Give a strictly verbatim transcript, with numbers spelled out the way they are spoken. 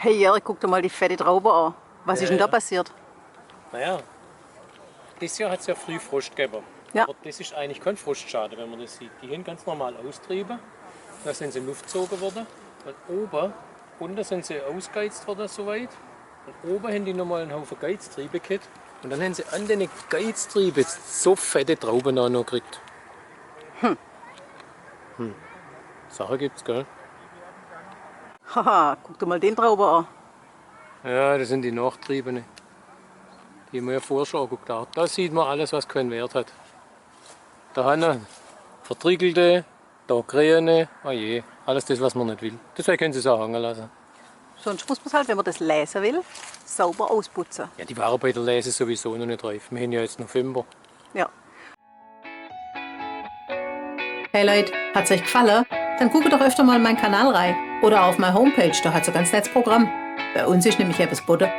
Hey, Jörg, guck dir mal die fette Traube an. Was ist denn da passiert? Naja, das Jahr hat es ja früh Frost gegeben. Ja. Aber das ist eigentlich kein Frostschade, wenn man das sieht. Die haben ganz normal austrieben. Da sind sie in die Luft gezogen worden. Und oben, unten sind sie ausgeizt worden, soweit. Und oben haben die nochmal einen Haufen Geiztriebe gehabt. Und dann haben sie an den Geiztrieben so fette Trauben auch noch gekriegt. Hm. Sachen gibt es, gell? Haha, guck dir mal den Traube an. Ja, das sind die Nachtriebene. Die haben wir ja vorher schon angeschaut. Da sieht man alles, was keinen Wert hat. Da haben wir verdriegelte, da grüne, oh je, alles das, was man nicht will. Deswegen können sie es auch hängen lassen. Sonst muss man es halt, wenn man das lesen will, sauber ausputzen. Ja, die waren bei der Lese sowieso noch nicht reif. Wir haben ja jetzt November. Ja. Hey Leute, hat es euch gefallen? Dann guckt doch öfter mal in meinen Kanal rein. Oder auf meine Homepage, da hat es ein ganz nettes Programm. Bei uns ist nämlich etwas geboten.